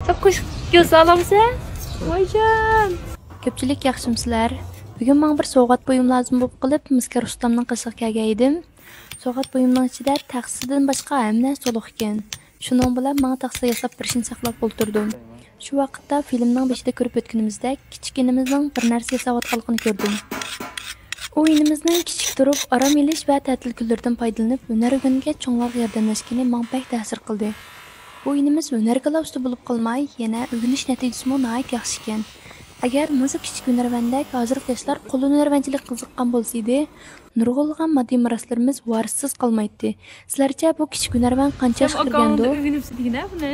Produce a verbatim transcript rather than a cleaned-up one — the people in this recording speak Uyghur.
قوشۇق گۆز ئالامسەن؟ ۋايجان. كۆپچىلىك ياخشىمسىلەر؟ بۈگۈن ماڭا بىر سوۋغات بۇيۇم لازىم بولۇپ قېلىپ، مىسكەر ئۇستامنىڭ قېشىغا كەلگەن ئىدىم. سوۋغات بۇيۇمنىڭ ئىچىدە تەخسىدىن باشقا ھەممە نەرسە تولۇق ئىكەن. شۇنىڭ بىلەن ماڭا تەخسە ياساپ بېرىشىنى ساقلاپ ئولتۇردۇم. شۇ ۋاقىتتا فىلىمنىڭ بېشىدا كۆرۈپ ئۆتكىنىمىزدەك، كىچىك ئىنىمىزنىڭ بىر نەرسە ياساۋاتقانلىقىنى كۆردۈم. ئۇ ئىنىمىزنىڭ كىچىك تۇرۇپ، ئارام ئېلىش ۋە تەتىل كۈنلىرىدىن پايدىلىنىپ، ھۈنەر ئۆگەنگەن چوڭلارغا ياردەملەشكىنى ماڭا بەك تەسىر قىلدى. بۇ ئىنىمىز ھۈنەرگىلا ئۇستا بولۇپ قالماي، يەنە ئۆگىنىش نەتىجىسىمۇ ناھايىتى ياخشى ئىكەن. ئەگەر مۇشۇ كىچىك ھۈنەرۋەندەك ھازىرقى ياشلار قول ھۈنەرۋەنچىلىككە قىزىققان بولسىدى، نۇرغۇنلىغان ماددىي مىراسلىرىمىز ۋارىسسىز قالمايتتى. سىلەرچە بۇ كىچىك ھۈنەرۋەن قانچە ياشقا كىرگەندۇ؟ ئۆگىنىپسىز دېگىنە بۇنى.